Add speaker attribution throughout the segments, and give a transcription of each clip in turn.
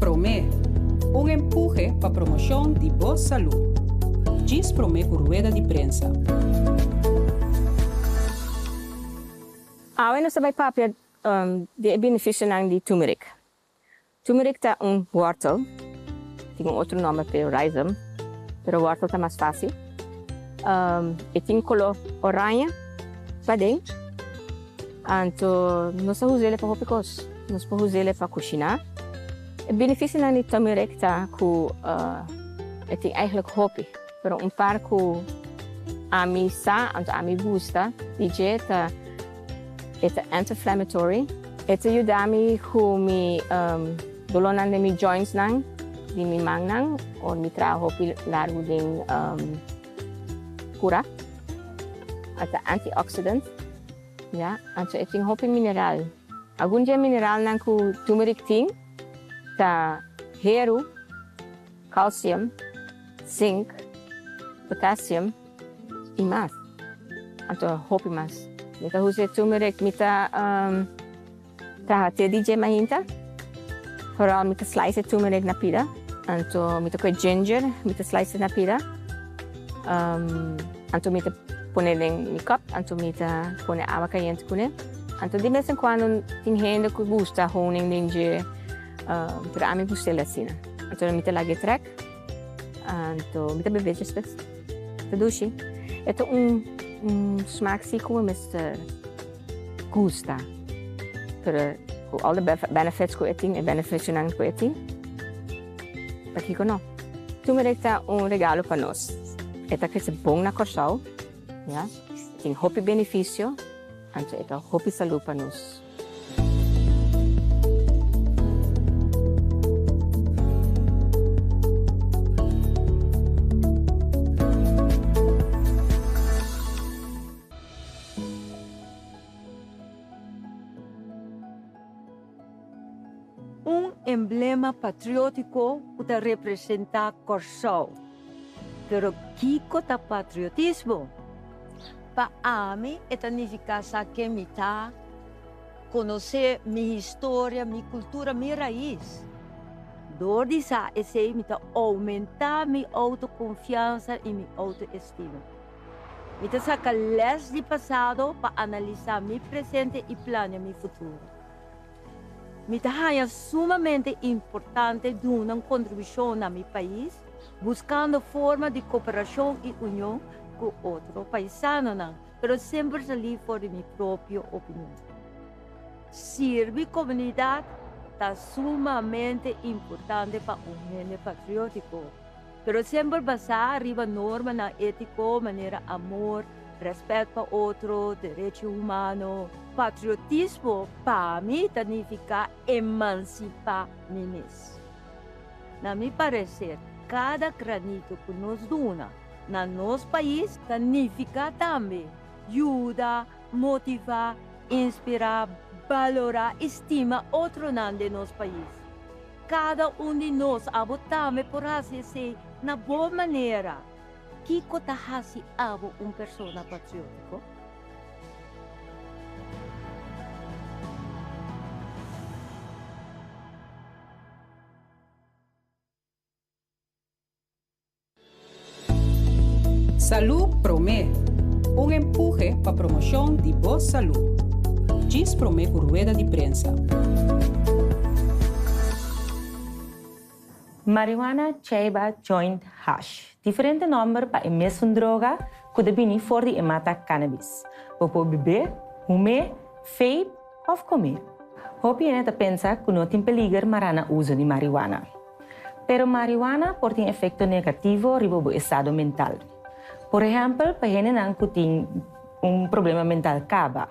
Speaker 1: Promé, Un empuhe pa promoshon di bo salú. Djis promé ku rueda di prensa.
Speaker 2: Awe nos ta bai papia di e benefisionan di turmeric. Turmeric ta un wortel, tin un otro nomber p'e rhizome, pero wortel ta mas facil. E tin color oranje paden, anto nos ta us'e pa hopi cos. Nos por us'e pa cushina. E beneficionan di turmeric ta cu e tin eigenlijk hopi, pero un par cu ami sa, anto ami gusta di dje ta. E ta anti-inflammatory. E ta yuda mi ku mi dolónan den mi jointsnan, di mi mannan, ora mi traha hopi largu den kura. E ta antioxidant, ya. Anto e tin hopi mineral. Algun di e mineralnan ku turmeric tin ta heru, calcium, zinc, potassium. I mas. Anto hopi mas. Mi ta usa e turmeric, mi ta traha te di dje mainta. Vooral mi ta slice e turmeric na pida. Anto mi ta koe ginger, mi ta slice na pida. Anto mi ta pone den mi cup, anto mi ta pone awa cayente cune. Anto di bes en cuando tin hende cu gusta honing den dje, pero ami gusta el asina. Anto mi ta laga e trek. Anto mi ta bebe despues. Ta dushi. E ta un un smaak si ku mi mester gusta. Pero ku all the benefits ku e tin, e beneficionan ku e tin, pakiko no? Turmeric ta un regalo pa nos. E ta krese bon na Kòrsou, ya. E tin hopi beneficio, anto e ta hopi salú pa nos.
Speaker 3: Un emblema patriótiko ku ta representá Kòrsou. Pero kiko ta patriotismo?
Speaker 4: Pa ami e ta nifiká sa ken mi ta, konosé mi historia, mi kultura, mi rais.
Speaker 3: Dor di sa esei mi ta oumentá mi outokonfiansa i mi outoestima. Mi ta saka lès di pasado pa analisá mi presente i plania mi futuro. Mi ta haña sumamente importante duna un kontribushon na mi pais, buskando forma di koperashon i union ku otro paisanonan, pero semper salí for di mi propio opinion. Sirbi komunidat ta sumamente importante pa un hende patriótiko, pero semper basá riba normanan étiko manera amor, Rèspèt pa otro, derecho humano. Patriotismo pa mi ta nifiká emansipá mi mes. Na mi pareser kada granito ku nos duna na nos pais ta nifiká tambe yuda, motivá, inspirá, balorá i stima otronan den nos pais. Kada un di nos, abo tambe por hasi esei na bo manera. Kiko ta hasi abo un persona patriótiko?
Speaker 1: Salú Promé, un empuhe pa promoshon di bo salú. Djis promé ku rueda di prensa.
Speaker 5: Marihuana, cheiba, joint, hash. Diferente nòmber pa e mesun droga ku ta bini for di e mata cannabis. Bo por bib'é, hum'é, vape òf kom'é. Hopi hende ta pensa ku no tin peliger mará na uso di marihuana. Pero marihuana por tin efekto negativo riba bo estado mental. Por ehèmpel pa hendenan ku tin un problema mental kaba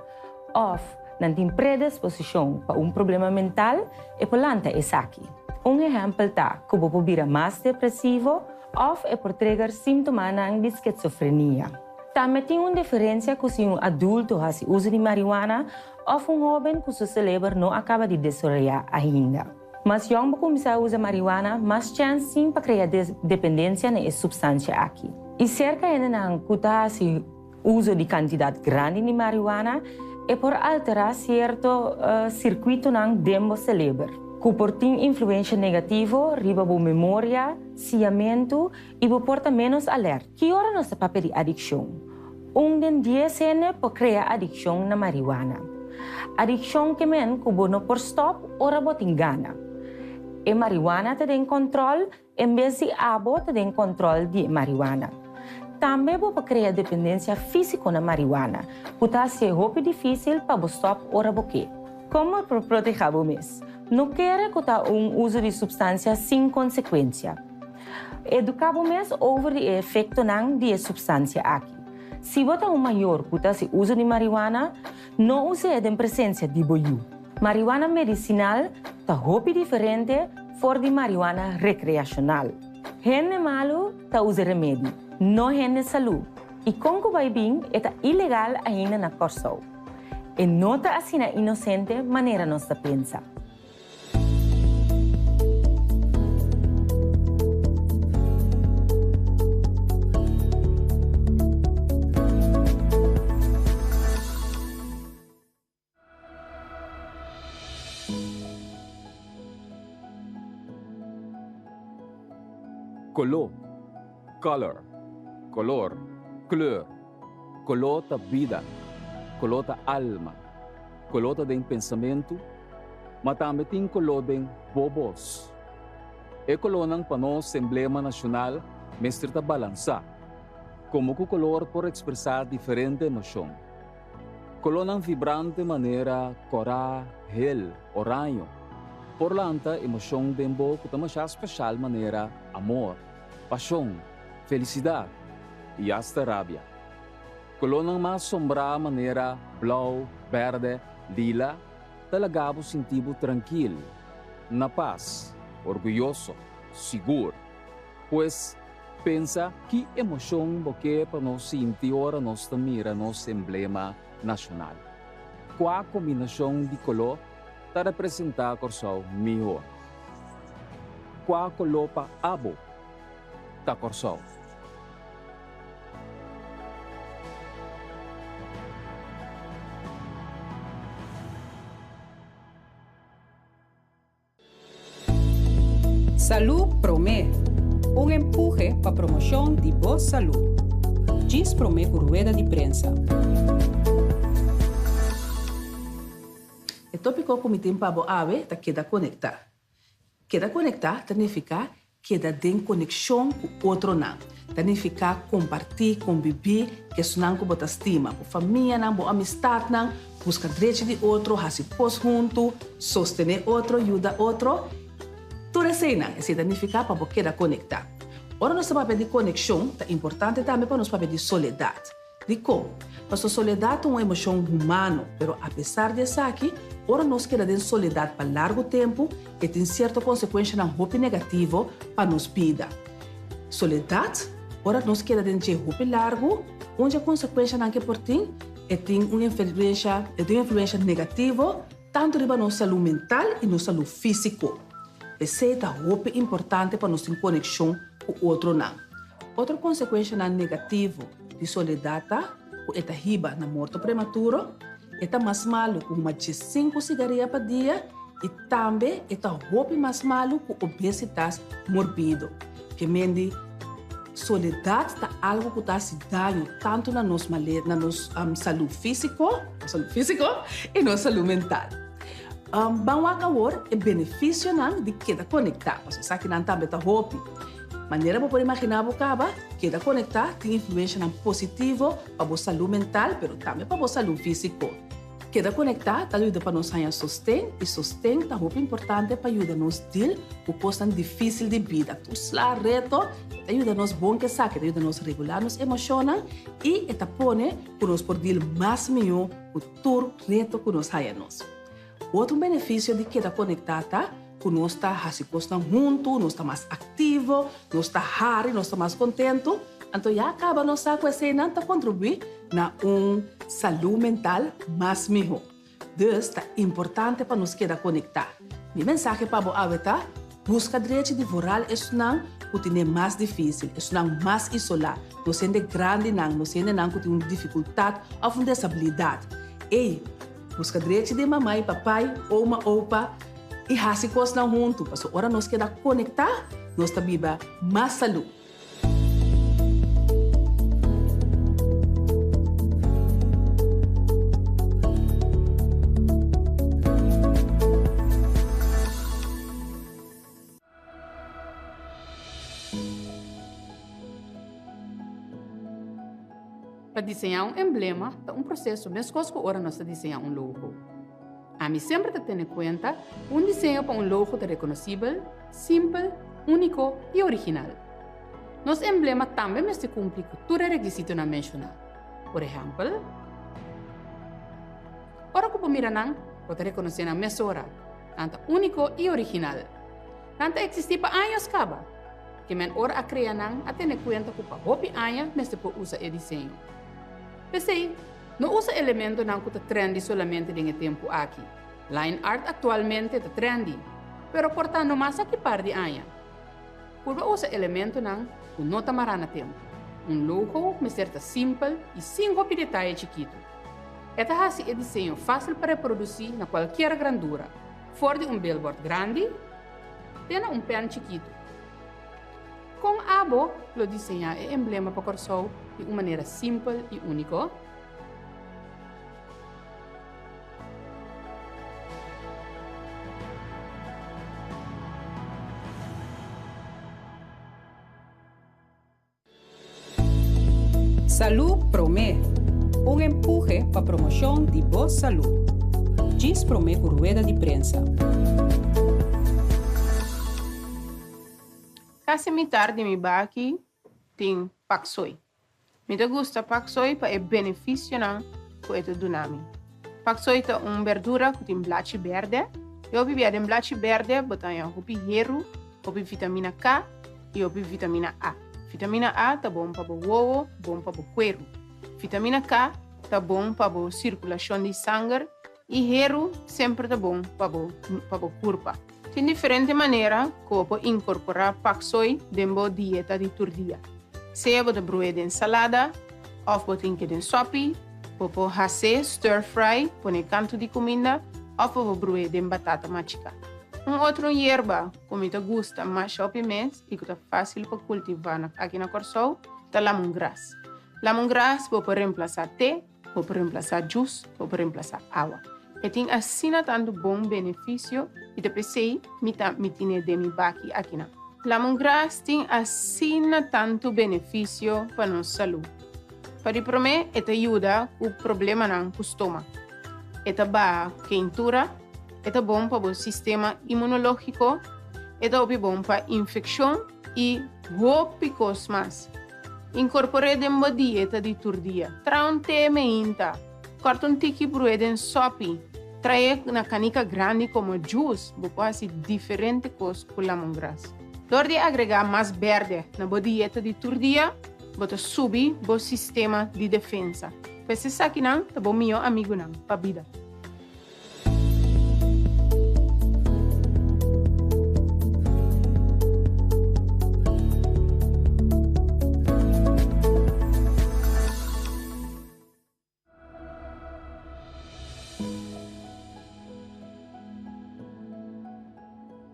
Speaker 5: òf nan tin predisposishon pa un problema mental, e por lanta esaki. Un ehèmpel ta ku bo por bira mas depresivo òf e por trigger síntomanan di sketsofrenia. Tambe tin un diferensia ku si un adulto hasi uso di marihuana òf un hóben ku su seleber no a kaba di desaroyá ainda. Mas yòn bo kuminsá usa marihuana, mas chèns tin pa krea dependensia na e supstansia aki. I serka hendenan ku ta hasi Uso di kantidat grandi di marihuana e por alterá sierto sirkuitonan den bo seleber. Ku por tin influensha negativo riba bo memoria, siñamentu i bo por ta ménos alèrt. Ki ora nos ta papia di adikshon? Un den dies hende por krea adikshon na mariwana. Adikshon ke men ku bo no por stòp ora bo tin gana. E mariwana ta den kòntròl en bes di abo ta den kòntròl di e mariwana. Tambe bo por krea dependensia físiko na mariwana, ku ta hasié hopi difísil pa bo stòp ora bo ke. Kon bo por protehá bo mes? No kere ku ta un uso di supstansia sin konsekuensia. Eduká bo mes over di e efektonan di e supstansia aki. Si bo ta un mayor ku ta hasi uso di mariwana, no us'é den presensia di bo yu. Mariwana medisinal ta hopi diferente for di mariwana rekreashonal. Hende malu ta usa remedi, no hende salú. I kon ku bai bin e ta ilegal ainda na Kòrsou. E no ta asina inosente manera nos ta pensa.
Speaker 6: Koló, color, color, kleur. Koló ta bida, koló ta alma, koló ta den pensamentu, ma tambe tin koló den bo bos. E kolónan pa nos emblema nashonal mester ta balansá, komo ku kolor por ekspresá diferente emoshon. Kolónan vibrante manera kòrá, hel, oraño por lanta emoshon den bo ku ta mashá speshal manera amor, pashon, felisidat i asta rabia. Kolónan mas sombrá manera blou, bèrdè, lila ta laga bo sinti bo trankil, na pas, orguyoso, sigur. Pues, pensa ki emoshon bo ke pa nos sinti ora nos ta mira nos emblema nashonal. Kua kombinashon di koló ta representá Kòrsou mihó? Kua koló pa abo ta Kòrsou?
Speaker 1: Salú Promé, un empuhe pa promoshon di bo salú. Djis promé ku rueda di prensa.
Speaker 7: E tópiko ku mi tin pa bo awe ta keda konektá. Keda konektá ta nifiká Keda den konekshon ku otronan ta nifiká kompartí, kombibí ku esunnan ku bo ta stima, bo famianan, bo amistatnan, buska drechi di otro, hasi kos huntu, sostené otro, yuda otro. Tur eseinan, esei ta nifiká pa bo keda konektá. Ora nos ta papia di konekshon, ta importante tambe pa nos papia di soledat. Dikon? Pasobra soledat ta un emoshon humano, pero apesar di esaki, ora nos keda den soledat pa largu tempu, e tin sierto konsekuenshanan hopi negativo pa nos bida. Soledat, ora nos keda den dje hopi largu, un dje konsekuenshanan ke por tin, e tin un influensha, e tin un influensha negativo tantu riba nos salú mental i nos salú físiko. P'esei ta hopi importante pa nos tin konekshon ku otronan. Otro konsekuenshanan negativo di soledat ta ku e ta hiba na morto prematuro, e ta mas malu ku huma diesinku sigaria pa dia i tambe e ta hopi mas malu ku obesitas morbido. Ke men di soledat ta algu ku ta hasi daño tantu na nos male na nos salú físiko, nos salú físiko i nos salú mental. Ban wak awor e benefisionan di keda konektá, pasobra esakinan tambe ta hopi. Manera bo por imaginá bo kaba, keda konektá tin influenshanan positivo pa bo salú mental pero tambe pa bo salú físiko. Keda konektá ta yuda pa nos haña sosten i sosten ta hopi importante pa yuda nos dil ku kosnan difísil di bida. Tur sla reto e ta yuda nos bon ku esaki, e ta yuda nos regulá nos emoshonnan i e ta pone ku nos por dil mas mihó ku tur reto ku nos haña nos. Otro benefisio di keda konektá ta ku nos ta hasi kosnan huntu, nos ta mas aktivo, nos ta hari, nos ta mas kontentu. Anto ya kaba nos sa ku eseinan ta kontribuí na un salú mental mas mihó. Dus ta importante pa nos keda konektá. Mi mensahe pa bo awe ta, buska drechi di vooral esnan ku tine mas difísil, esnan mas isolá, nos hende grandinan, nos hendenan ku tin un difikultat òf un desabilidat. Ey, buska drechi di mama i papai, oma, opa. i hasi kosnan huntu, pasobra ora nos keda konektá, nos ta biba mas salú.
Speaker 8: Pa diseñá un emblema ta un proseso meskos ku ora nos ta diseñá un logo. Ami semper ta tene kuenta ku un diseño pa un logo ta rekonosibel, simpel, úniko i original. Nos emblema tambe mester kumpli ku tur e rekisitonan menshoná. Por ehèmpel, ora ku bo mira nan, bo ta rekonosé nan mesora. Nan ta úniko i original. Nan ta eksistí pa años kaba. Ke men ora a krea nan a tene kuenta ku pa hopi aña mester por usa e diseño. P'esei, no usa elementonan ku ta trendy solamente den e tempu aki. Line art aktualmente ta trendy, pero por ta no mas aki par di aña. Purba usa elementonan ku no ta mará na tempu. Un logo mester ta simpel i sin hopi detaye chikitu. E ta hasi e diseño fásil pa reprodusí na kualkier grandura, for di un billboard grandi te na un pèn chikitu. Kon abo lo diseñá e emblema pa Kòrsou di un manera simpel i úniko?
Speaker 1: Salú Promé, un empuhe pa promoshon di bo salú. Djis promé ku rueda di prensa.
Speaker 9: Kasi mitar di mi baki tin paksoi. Mi ta gusta paksoi pa e benefisionan ku e ta duna mi. Paksoi ta un berdura ku tin blachi bèrdè. E hopi bia den blachi bèrdè bo ta haña hopi heru, hopi vitamina K i hopi vitamina A. Vitamina A ta bon pa bo wowo, bon pa bo kueru. Vitamina K ta bon pa bo sirkulashon di sanger i heru semper ta bon pa bo pa bo kurpa. Tin diferente manera ku bo por inkorporá paksoi den bo dieta di tur dia. Sea bo ta bru'é den salada òf bo tin ke den sòpi, bo por has'é stir fry, pone kantu di kuminda, òf bo por bru'é den batata machiká. Un otro yerba ku mi ta gusta masha hopi mes i ku ta fásil pa kultivá aki na Kòrsou ta lamungras. Lamungras bo por remplasá te, Bo por remplasá djus, bo por remplasá awa. E tin asina tantu bon benefisio i ta p'esei mi ta mi tine den mi baki akinan. Lamongras tin asina tantu benefisio pa nos salú. Pa di promé e ta yuda ku problemanan ku stoma. E ta baha keintura, e ta bon pa bo sistema imunológiko, e ta hopi bon pa infekshon i hopi kos mas. Inkorpor'é den bo dieta di tur dia. Traha un te meinta. Kòrta un tiki bru'é den sòpi. Tra'é na kanika grandi komo djus. Bo por hasi diferente kos ku lamongras. Dor di agregá mas bèrdè na bo dieta di tur dia, bo ta subi bo sistema di defensa. Pues esakinan ta bo mihó amigunan pa bida.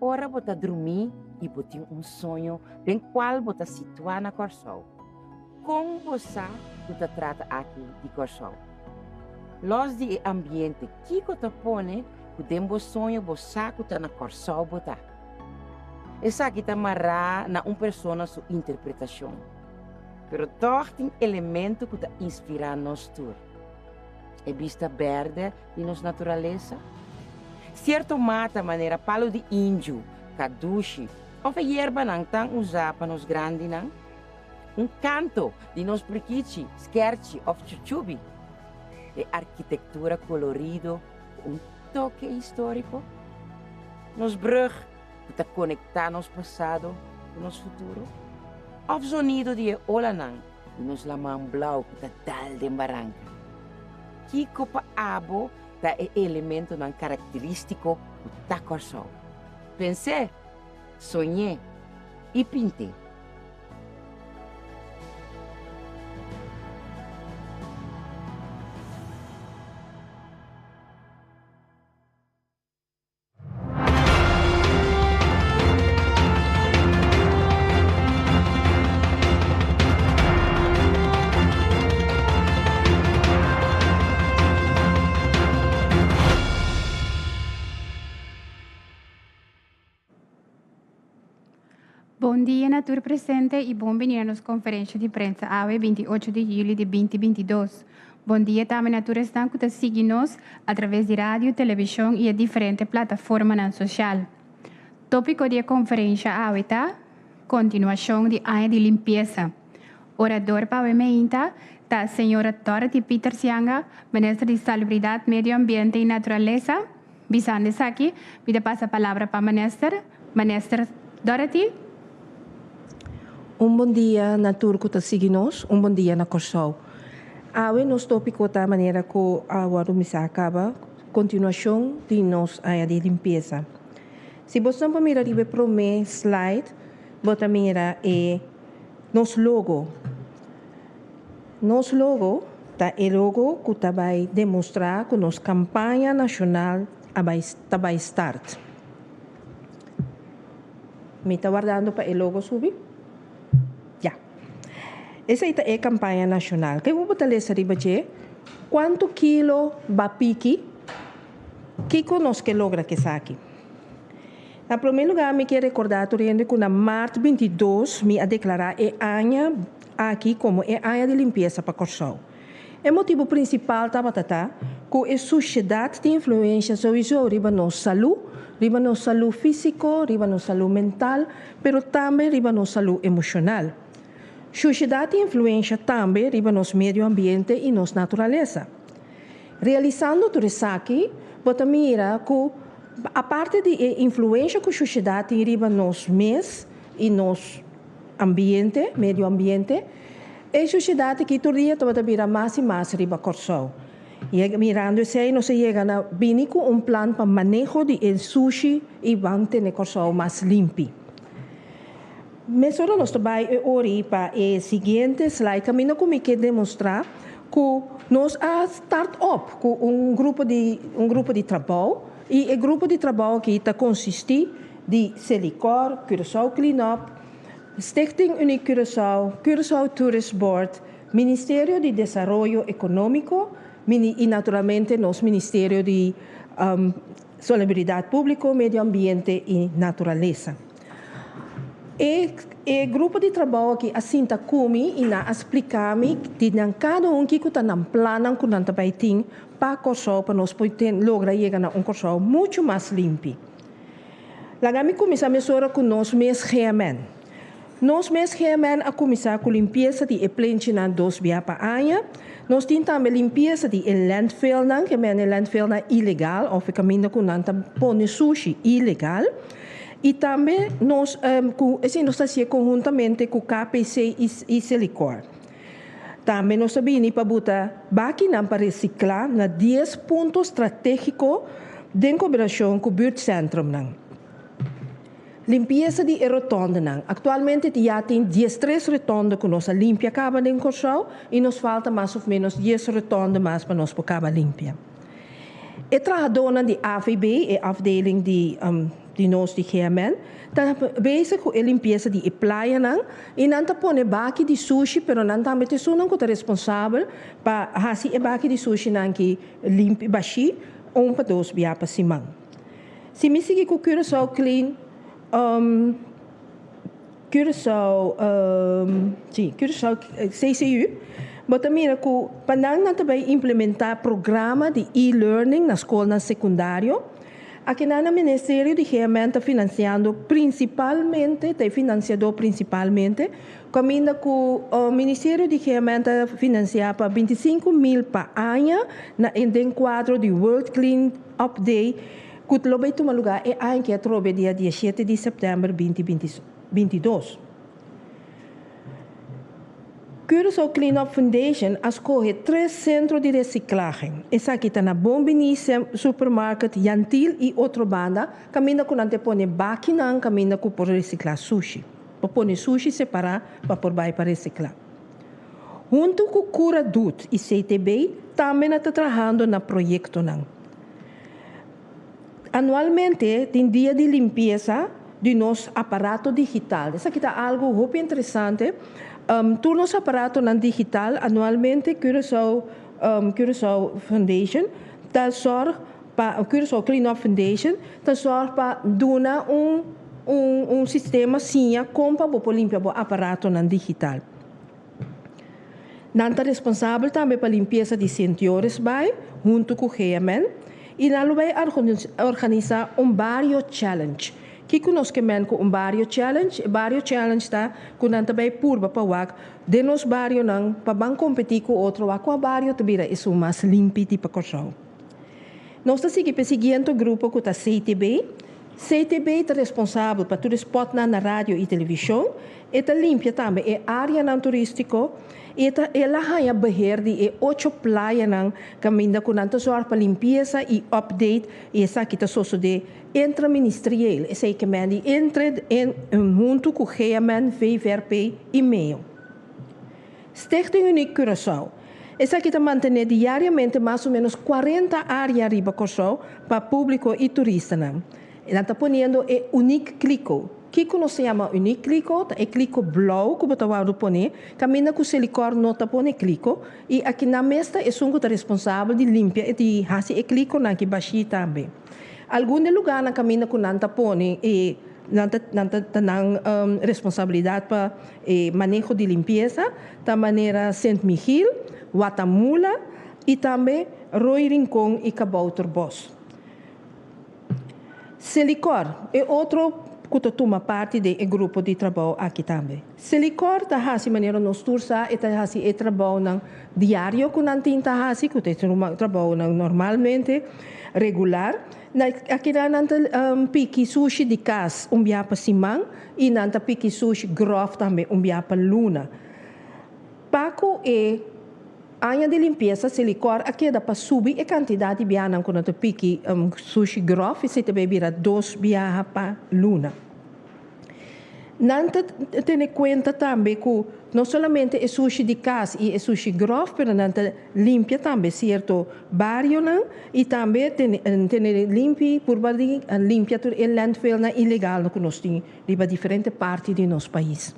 Speaker 10: Ora bo ta drumí i bo tin un soño den kual bo ta situá na Kòrsou, kon bo sa ku ta trata aki di Kòrsou? Lòs di e ambiente, kiko ta pone ku den bo soño bo sa ku ta na Kòrsou bo ta? Esaki ta mará na un persona su interpretashon, pero tòg tin elemento ku ta inspirá nos tur. E bista bèrdè di nos naturalesa, sierto mata manera palu di indju, kadushi òf e yerbanan tan usá pa nos grandinan, Un kanto di nos prikichi, skerchi òf chuchubi. E arkitektura kolorido ku un toke históriko. Nos brùg ku ta konektá nos pasado ku nos futuro. Òf zonido di e olanan di nos laman blou ku ta dal den baranka. Kiko pa abo ta e elementonan karakterístiko ku ta Kòrsou? Pens'é, soñ'é i pint'é.
Speaker 11: Bon dia na tur presente i bon bini na nos konferensha di prensa awe 28 di yüli di 2022. Bon dia tambe na tur esnan ku ta sigui nos atraves di radio, televishon i e diferente plataformanan sosial. Tópiko di e konferensha awe ta, Kontinuashon di aña di limpiesa. Orador pa awe meinta ta señora Dorothy Pieters Janga, Minister di Salubridat, Medio Ambiente i Naturalesa. Bisando esaki, mi ta pasa palabra pa Minister. Minister Dorothy.
Speaker 12: Un bon dia na tur ku ta sigui nos, un bon dia na Kòrsou. Awe nos tópiko ta manera ku a wòrdu misá kaba, kontinuashon di nos aña di limpiesa. Si bosnan por mira riba e promé slide, bo ta mira e nos logo. Nos logo ta e logo ku ta bai demostrá ku nos kampaña nashonal a bai ta bai start. Mi ta wardando pa e logo subi. Ya. Esei ta e kampaña nashonal. Ke bo ta lesa riba dje? Kuantu kilo ba piki? Kiko nos ke logra ku esaki? Na promé lugá mi ke rekordá tur hende ku na mart 22 mi a deklará e aña aki komo e aña di limpiesa pa Kòrsou. E motibu prinsipal tabata ta ku e sushedat tin influensha souiso riba nos salú, riba nos salú físiko, riba nos salú mental, pero tambe riba nos salú emoshonal. Shushedat tin influensha tambe riba nos medio ambiente i nos naturalesa. Realisando tur esaki, bo ta mira ku aparte di e influensha ku shushedat tin riba nos mes i nos ambiente, medio ambiente, e shushedat aki tur dia tabata bira mas i mas riba Kòrsou. I mirando esei nos a yega na bini ku un plan pa maneho di e sushi i ban tene Kòrsou mas limpi. Mesora nos ta bai e ori pa e siguiente slide kaminda ku mi ke demostrá ku nos a start up ku un grupo di un grupo di trabou i e grupo di trabou aki ta konsistí di Selikor, Curaçao Clean Up, Stichting Uniek Curaçao, Curaçao Tourist Board, Ministerio di Desaroyo Ekonómiko i naturalmente nos Ministerio di Salubridat Públiko, Medio Ambiente i Naturalesa. E e grupo di trabou aki a sinta ku mi i nan a splika mi di nan kada un kiko ta nan plannan ku nan ta bai tin pa Kòrsou pa nos por ten logra yega na un Kòrsou muchu mas limpi. Laga mi kuminsá mesora ku nos mes GMN. Nos mes GMN a kuminsá ku limpiesa di e plenchinan dos bia pa aña. Nos tin tambe limpiesa di e landfillnan, ke men e landfillnan ilegal òf e kaminda ku nan ta pone sushi ilegal. I tambe nos ku esei nos ta hasié konhuntamente ku KPC i Selikor. Tambe nos a bini pa buta bakinan pa resiklá na dies punto stratégiko den koperashon ku buurtcentrumnan. Limpiesa di e rotòndenan. Aktualmente ya tin 13 rotònde ku nos a limpia kaba den Kòrsou i nos falta mas òf ménos dies rotònde mas pa nos por kaba limpia. E trahadónan di AVB, e afdeling di di nos di GMN, ta bezig ku e limpiesa di e playanan i nan ta pone baki di sushi pero nan tambe ta esunnan ku ta responsabel pa hasi e baki di sushinan ki limpi bashí un pa dos bia pa siman. Si mi sigui ku Curaçao Clean Curaçao sí Curaçao CCU bo ta mira ku pa nan nan ta bai implementá programa di e-learning na skolnan sekundario. Akinan na Ministerio di GMN ta finansiando prinsipalmente, ta e finansiadó prinsipalmente, kaminda ku Ministerio di GMN ta finansiá pa 25.000 pa aña na den kuadro di World Clean Up Day ku lo bai tuma lugá e aña ki atrobe dia 17 di sèptèmber 2022. Curaçao Clean Up Foundation a skohe tres sentro di resiklahe. Esaki ta na Bon Biní Supermarket, Yantil i Otrobanda, kaminda ku nan ta pone bakinan kaminda ku por resiklá sushi. Por pone sushi separá pa por bai pa resiklá. Huntu ku Cura Doet i CTB tambe nan ta trahando na proyektonan. Anualmente tin dia di limpiesa di nos aparato digital. Esaki ta algu hopi interesante. Tur nos aparatonan digital anualmente Curaçao Curaçao Foundation ta sòrg pa Curaçao Clean Up Foundation ta sòrg pa duna un. un un sistema siña kon pa bo por limpia bo aparatonan digital. Nan ta responsabel tambe pa limpiesa di Sint Joris Baai huntu ku GMN i nan lo bai organisá un Bario Challenge. Kiko nos ke men ku un Bario Challenge? E Bario Challenge ta ku nan ta bai purba pa wak den nos barionan pa ban kompetí ku otro wak kua bario ta bira esun mas limpi di pa Kòrsou. Nos ta sigui pa e siguiente grupo ku ta CTB. CTB ta responsabel pa tur e spòtnan na radio i televishon. E ta limpia tambe e áreanan turístiko i e ta el a haña beheer di e ocho playanan kaminda ku nan ta zòrg pa limpiesa i update i esaki ta sosodé entre ministrieel, esei ke men di entre en huntu ku GMN, VVRP i meo. Stichting Uniek Curaçao. Esaki ta mantené diariamente mas o ménos 40 área riba Kòrsou pa públiko i turistanan. Nan ta poniendo e Uniek Kliko. Kiko nos ta yama Uniek Kliko? Ta e kliko blou ku bo ta wòrdu pone kaminda ku Selikor no ta pone kliko i aki nan mes ta esun ku ta responsabel di limpia i di hasi e klikonan ki bashí tambe. Algun di e lugánan kaminda ku nan ta pone e nan ta nan ta ta nan responsabilidat pa e maneho di limpiesa ta manera Sint Michiel, Watamula i tambe Rooi Rincon i Kabouterbos. Selikor, e otro ku ta tuma parti den e grupo di trabou aki tambe. Selikor ta hasi manera nos tur sa, e ta hasi e trabounan diario ku nan tin ta hasi, ku ta e trabounan normalmente regular. Na akinan nan ta piki sushi di kas un bia pa siman i nan ta piki sushi gròf tambe un bia pa luna. Pa ku e aña di limpiesa Selikor a keda pa subi e kantidat di bianan ku nan ta piki sushi gròf, esei ta bai bira dos biaha pa luna. Nan ta tene kuenta tambe ku no solamente e sushi di kas i e sushi gròf, pero nan ta limpia tambe sierto barionan i tambe tene tene limpi purba di limpia tur e landfillnan ilegalnan ku nos tin riba diferente parti di nos pais.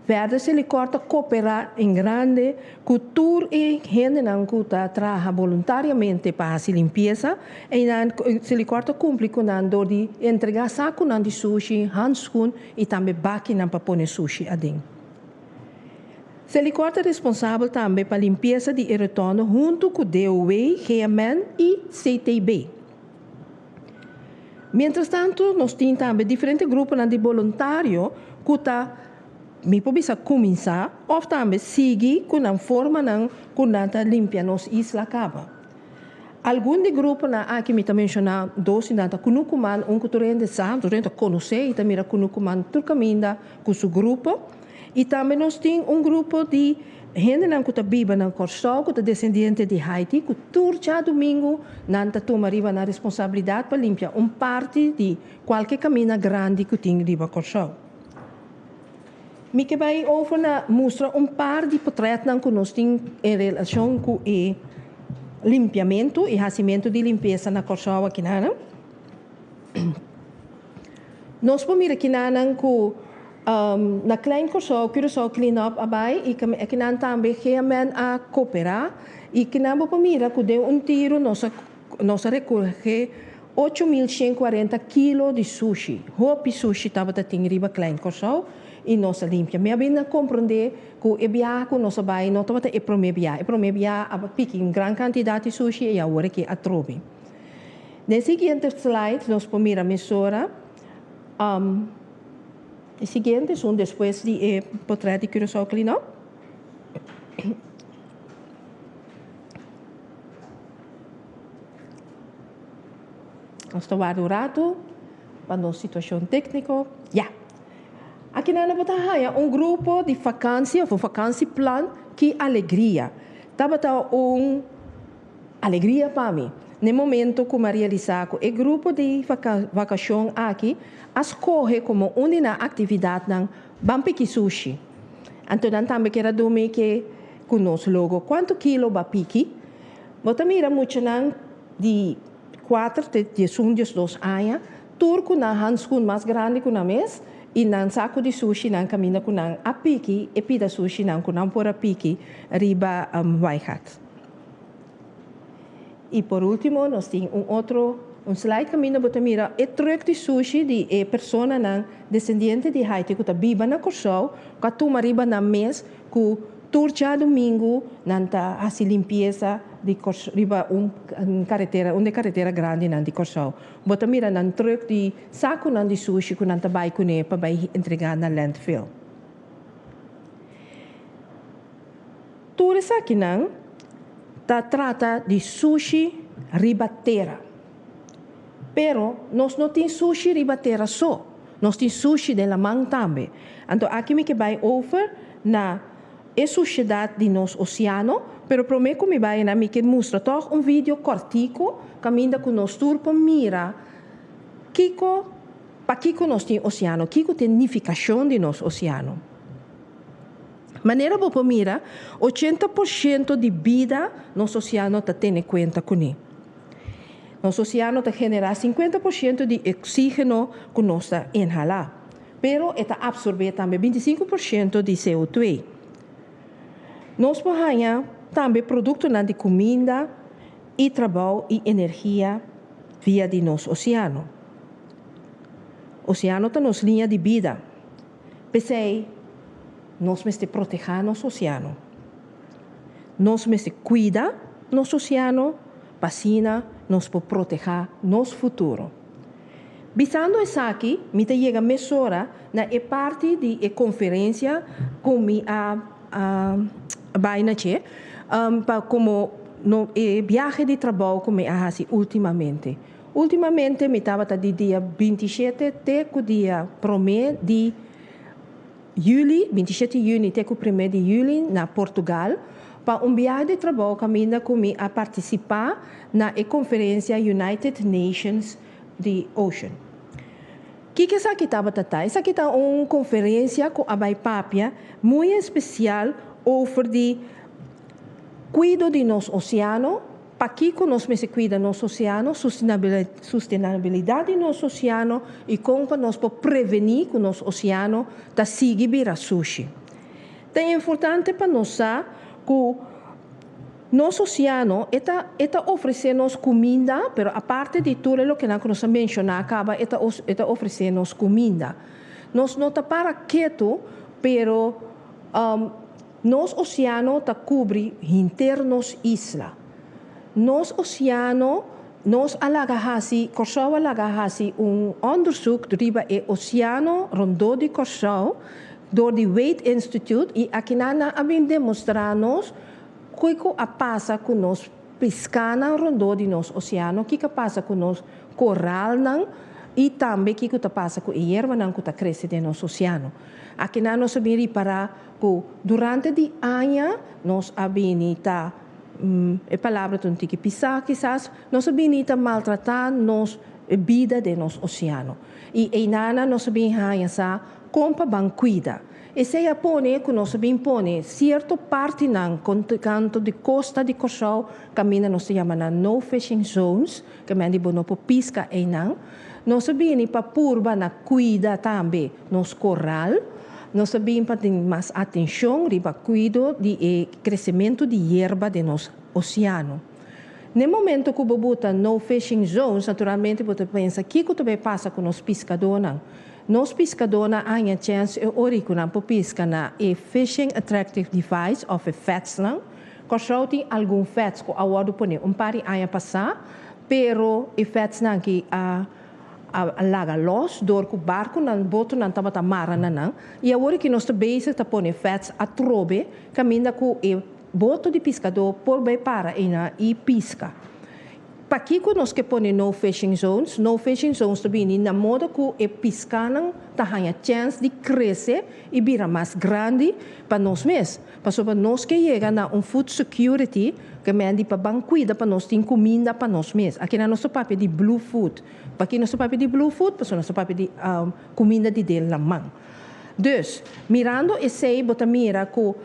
Speaker 12: Verder Selikor ta koperá en grande ku tur e hendenan ku ta traha boluntariamente pa hasi limpiesa. Einan Selikor ta kumpli ku nan dor di entregá sakunan di sushi, handskun i tambe bakinan pa pone sushi aden. Selikor ta responsabel tambe pa limpiesa di e retondo huntu ku DOW, GMN i CTB. Mientrastantu nos tin tambe diferente gruponan di boluntario ku ta, mi por bisa kuminsá òf tambe sigui ku nan formanan ku nan ta limpia nos isla kaba. Algun di gruponan aki mi ta menshoná dos di nan ta Kunukuman, un ku tur hende sa, tur hende ta konosé i ta mira Kunukuman tur kaminda ku su grupo. I tambe nos tin un grupo di hendenan ku ta biba na Kòrsou ku ta desendiente di Haiti ku tur djadumingu nan ta tuma riba nan responsabilidat pa limpia un parti di kualke kaminda grandi ku tin riba Kòrsou. Mi ke bai over na mustra un par di potrètnan ku nos tin en relashon ku e limpiamentu i hasimentu di limpiesa na Kòrsou akinanan. Nos por mira kinanan ku na Klein Kòrsou, Curaçao Clean Up a bai i kinan tambe GMN a koperá i kinan bo por mira ku den un tiru nos a nos a rekohé 8140 kilo di sushi. Hopi sushi tabata tin riba Klein Kòrsou i nos a limpia. Mi a bin a komprondé ku e biaha ku nos a bai no tabata e promé biaha. E promé biaha a piki un gran kantidat di sushi i awor aki atrobe. Den siguiente slide nos por mira mesora e siguiente esun despues di e potret di Curaçao Clean Up. Nos ta warda un ratu pa nos situacion tecnico. Ya! Aki nan bo ta haya un grupo di vakantie of un vakantieplan Ki Alegria. Tabata un. Alegria pa mi. N'e momento ku mi a realisá ku e grupo di vakashon aki a skohe komo un di nan aktividatnan ban piki sushi. Anto nan tambe kier a dumi ke ku nos logo kuantu kilo ba piki. Bo ta mira muchanan di kuater te diesun, diesdos aña tur ku nan handskun mas grandi ku nan mes i nan saku di sushi nan kaminda ku nan a piki e pida sushinan ku nan por a piki riba Waaigat. I por último nos tin un otro Un slide kaminda bo ta mira e trùk di sushi di e personanan desendiente di Haiti ku ta biba na Kòrsou ku a tuma riba nan mes ku tur djadumingu nan ta hasi limpiesa di Kòrsou riba un karetera un di e karetera grandinan di Kòrsou. Bo ta mira nan trùk di sakunan di sushi ku nan ta bai kuné pa bai entregá na landfill. Tur esakinan ta trata di sushi riba tera. Pero nos no tin sushi riba tera so, nos tin sushi den laman tambe. Anto aki mi ke bai over na e sushedat di nos osiano, pero prome ku mi bai einan mi ke mustra tòg un video kòrtiku kaminda ku nos tur por mira kiko, pakiko nos tin osiano, kiko ta e nifikashon di nos osiano. Manera bo por mira, 80% di bida nos osiano ta tene kuenta kuné. Nos osiano ta generá 50% di oksígeno ku nos ta inhalá, pero e ta apsorbé tambe 25% di CO2. Nos por haña tambe produktonan di kuminda i trabou i energia via di nos osiano. Osiano ta nos liña di bida. P'esei, nos mester protehá nos osiano. Nos mester kuida nos osiano pa asina nos por protehá nos futuro. Bisando esaki, mi ta yega mesora na e parti di e konferensia ku mi a bai na dje pa komo e biahe di trabou ku mi a hasi últimamente. Ultimamente mi tabata di dia 27 te ku dia promé di yüli, 27 yüni te ku promé di yüli na Portugal pa un biahe di trabou kaminda ku mi a partisipá na e konferensia United Nations di Ocean. Kiko esaki tabata ta? Esaki ta un konferensia ku a bai papia muy espesial over di kuido di nos oseano. Pakiko nos mester kuida nos oseano, sustenabilidat di nos oseano i kon pa nos por prevení ku nos oseano ta sigui bira sushi. Ta importante pa nos sa ku nos oseano e ta e ta ofresé nos kuminda, pero aparte di tur e lokenan ku nos a menshoná kaba e ta e ta ofresé nos kuminda. Nos no ta para ketu, pero Nos oceano ta cubri henter nos isla. Nos oceano, nos a laga haci, Corsou a laga haci un onderzoek riba e oceano rondó di Corsou door di Wade Institute y akinan nan a bin demostra nos kico a pasa cu nos piscanan rondó di nos oceano, kico a pasa cu nos coralnan y tambe kico ta pasa cu e yerbanan cu ta crece den nos oceano. Akinan nos a bin ripara ku durante di aña nos a bini ta, e palabra ta un tiki pisá kisas, nos a bini ta maltratá nos bida den nos oseano. I einana nos a bin haña sa kon pa ban kuida. Esei a pone ku nos a bin pone sierto partinan kantu di kosta di Kòrsou kaminda nos ta yama nan no fishing zones, ke men di bo no por piska einan. Nos a bini pa purba na kuida tambe nos koral. Nos a bin pa tin mas atenshon riba kuido di e kresementu di yerba den nos oseano. Na e momento ku bo buta no fishing zones, naturalmente bo ta pensa kiko ta bai pasa ku nos piskadónan. Nos piskadónan a haña chèns e ora ku nan por piska na e fishing attractive device òf e FADsnan. Kòrsou tin algun FADs ku a wòrdu pone un par di aña pasá, pero e FADsnan ki a a laga los door cu barconan, botonan tabata mara na nan y awor aki nos ta bezig ta pone fets atrobe caminda cu e boto di piscador por bay para eynan y pisca. Pakico nos ke pone no fishing zones? No fishing zones ta bini na moda cu e piscanan ta haya chens di crece y bira mas grandi pa nos mes. Pasobra nos ke yega na un food security ke men di pa ban kuida pa nos tin kuminda pa nos mes. Akinan nos ta papia di blue food. Paki nos ta papia di blue food? Pasobra nos ta papia di kuminda di den laman. Dus, mirando esei bo ta mira ku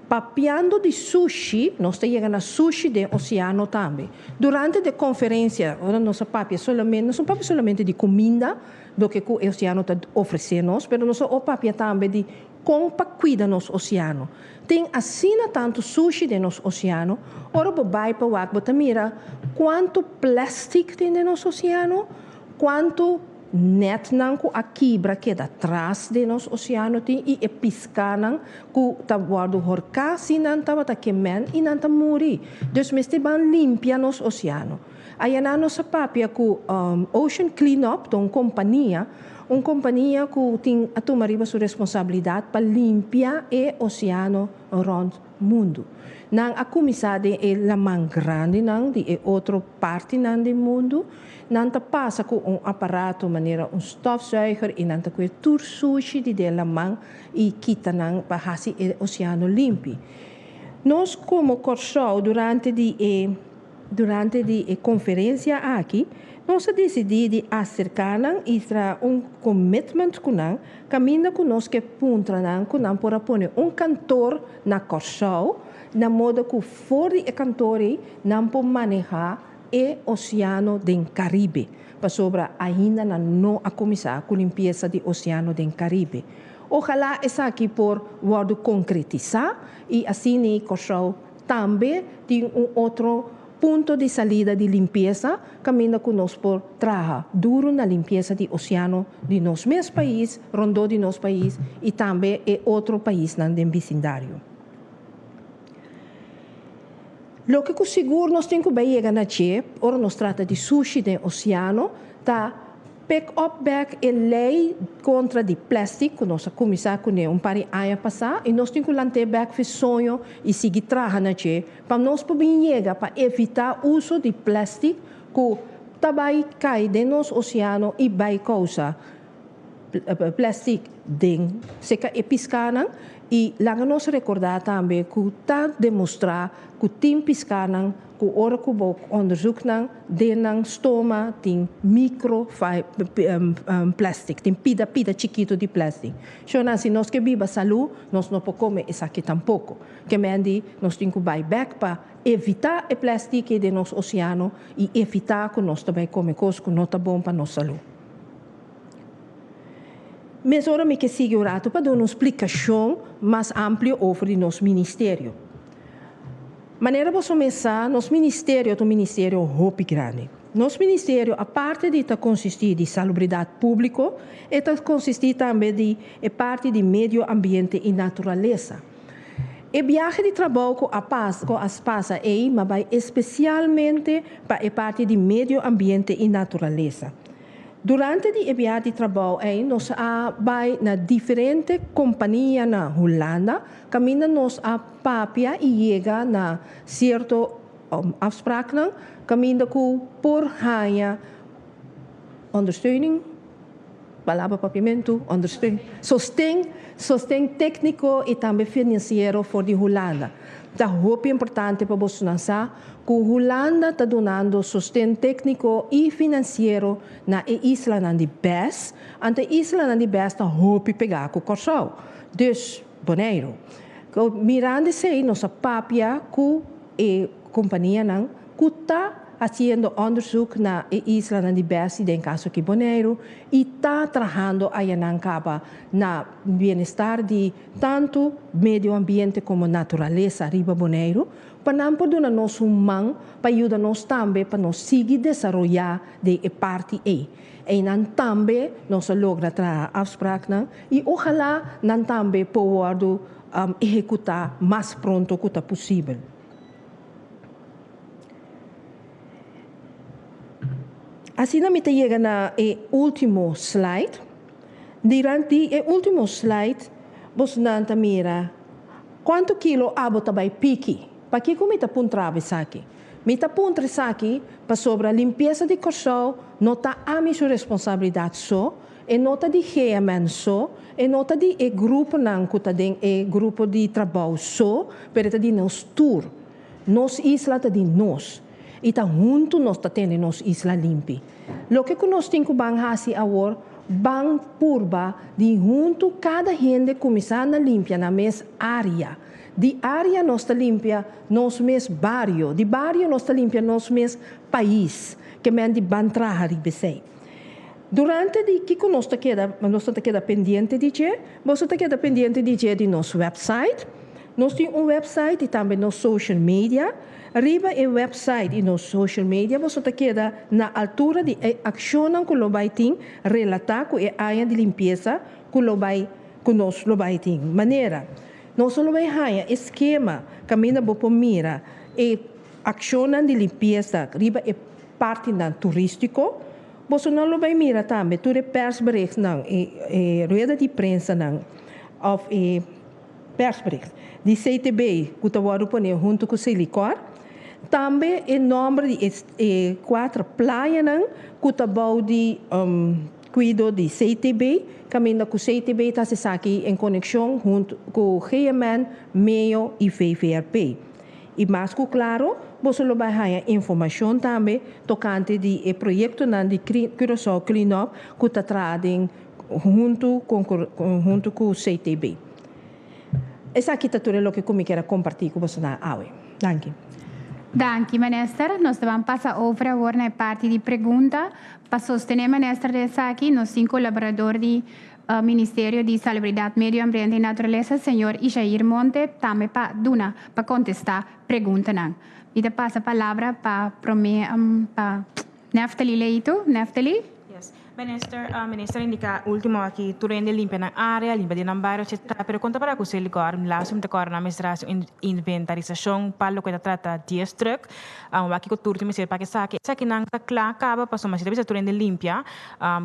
Speaker 12: papiando di sushi, nos ta yega na sushi den oseano tambe. Durante de konferensia, ora nos a papia solamente, nos no papia solamente di kuminda, loke ku e oseano ta ofresé nos, pero nos a papia tambe di. Kon pa kuida nos oseano. Tin asina tantu sushi den nos oseano, ora bo bai pa wak bo ta mira kuantu plèstik tin den nos oseano, kuantu nètnan ku a kibra keda tras den nos oseano tin i e piskanan ku ta wòrdu horká si nan tabata kemen i nan ta muri. Dus mester ban limpia nos oseano. Ayanan nos a papia ku Ocean Cleanup, ta un kompania, Un kompania ku tin a tuma riba su responsabilidat pa limpia e oseano rònt mundu. Nan a kuminsá den e laman grandinan di e otro partinan di mundu. Nan ta pasa ku un aparato manera un stofzuiger i nan ta kue tur sushi di den laman i kita nan pa hasi e oseano limpi. Nos komo Kòrsou durante di e. Durante di e konferensia aki, nos a disidí di aserká nan i traha un commitment ku nan, kaminda ku nos ke puntra nan ku nan por a pone un kantor na Kòrsou, na moda ku for di e kantor ei nan por manehá e oseano den Karibe, pasobra ainda nan no a kuminsá ku limpiesa di oseano den Karibe. Ojalá esaki por wòrdu konkretisá i asina Kòrsou Tambe tin un otro punto di salida di limpiesa kaminda ku nos por traha duru na limpiesa di oseano di nos mes pais, rondó di nos pais i tambe e otro paisnan den bisindario. Loke ku sigur nos tin ku bai yega na dje ora nos trata di sushi den oseano ta Pick up bek e ley contra di plastic cu nos a cuminsa cune un par di aña pasa y nos tin cu lant'e bek fi soño y sigui traha na dje pa nos por bin yega pa evita uso di plastic cu ta bay cay den nos oceano y bay causa plastic den seca e piscanan y laga nos recorda tambe cu ta demostra cu tin piscanan Ku ora ku bo onderzoek nan, den nan stoma tin micro plastic, tin pida pida chikitu di plastic. Shownan, si nos ke biba salú, nos no por kome esaki tampoko. Ke men di nos tin ku bai bèk pa evitá e plastic ei den nos oseano i evitá ku nos ta bai kome kos ku no ta bon pa nos salú. Mesora mi ke sigui un ratu pa duna un splikashon mas amplio over di nos ministerio. Manera boso mes sa, nos ministerio ta un ministerio hopi grandi. Nos ministerio, aparte di ta konsistí di salubridat públiko, e ta konsistí tambe di e parti di medio ambiente i naturalesa. E biahe di trabou ku a pas ku a pasa ei ma bai espesialmente pa e parti di medio ambiente i naturalesa. Durante di e biaha di trabou ei nos a bai na diferente kompania na Hulanda kaminda nos a papia i yega na sierto afspraaknan kaminda ku por haña ondersteuning, palabra papiamentu, ondersteuning, sosten, sosten tékniko i tambe finansiero for di Hulanda. Ta hopi importante pa bosonan sa ku Hulanda ta dunando sosten tékniko i finansiero na e islanan di bes, anto e islanan di bes ta hopi pegá ku Kòrsou, dus Boneiru. Mirando esei nos a papia ku e kompanianan ku ta hasiendo onderzoek na e islanan di bes i den kaso aki Boneiru i ta trahando ayanan kaba na bienestar di tantu medio ambiente komo naturalesa riba Boneiru, pa nan por duna nos un man pa yuda nos tambe pa nos sigui desaroyá den e parti ei. Einan tambe nos a logra traha afspraaknan i ojalá nan tambe por wòrdu ehekutá mas pronto ku ta posibel. Asina mi ta yega na e último slide. Durante e último slide bosonan ta mira kuantu kilo abo ta bai piki. Pakiko mi ta puntra bo esaki? Mi ta puntra esaki pasobra limpiesa di Kòrsou no ta ami su responsabilidat so, e no ta di GMN so, e no ta di e gruponan ku ta den e grupo di trabou so, pero e ta di nos tur. Nos isla ta di nos i ta huntu nos ta tene nos isla limpi. Loke ku nos tin ku ban hasi awor, ban purba di huntu kada hende kuminsá na limpia nan mes área. Di área nos ta limpia nos mes bario, di bario nos ta limpia nos mes pais. Ke men di ban traha riba esei. Durante di kiko nos ta keda nos ta keda pendiente di dje? Boso ta keda pendiente di dje di nos website. Nos tin un website i tambe nos social media. Riba e website i nos social media boso ta keda na altura di e akshonnan ku lo bai tin relatá ku e aña di limpiesa ku lo bai ku nos lo bai tin. Manera, nos lo bai haña e skema kaminda bo por mira e akshonnan di limpiesa riba e partinan turístiko. Boso nan lo bai mira tambe tur e persberichtnan, e e rueda di prensanan òf e persbericht di CTB ku ta wòrdu pone huntu ku Selikor. Tambe e nòmber di e e kuater playanan ku ta bou di kuido di CTB, kaminda ku CTB ta hasi esaki en konekshon huntu ku GMN, meo i VVRP. I mas ku klaro, boso lo bai haña informashon tambe tokante di e proyektonan di Curaçao Clean Up ku ta traha den huntu huntu ku CTB. Esaki ta tur e loke ku mi kier a kompartí ku bosonan awe. Danki.
Speaker 11: Danki, Minister. Nos ta ban pasa over awor na e parti di pregunta. Pa sostené Minister den esaki, nos tin kolaborador di Ministerio di Salubridat, Medio Ambiente i Naturalesa, señor Ishair Monte, tambe pa duna pa kontestá preguntanan. Mi ta pasa palabra pa promé pa Neftali Leito. Neftali?
Speaker 13: Yes. Minister, minister a indiká último aki tur hende limpia nan área, limpia den nan bario, etcetera, pero kon ta para ku Selikor? Laatst mi ta kòrda nan mester hasi un inventarisashon pa loke ta trata dies trùk. Wak kiko tur tin mester pa esaki. Esakinan ta kla kaba pasobra si ta bisa tur hende limpia,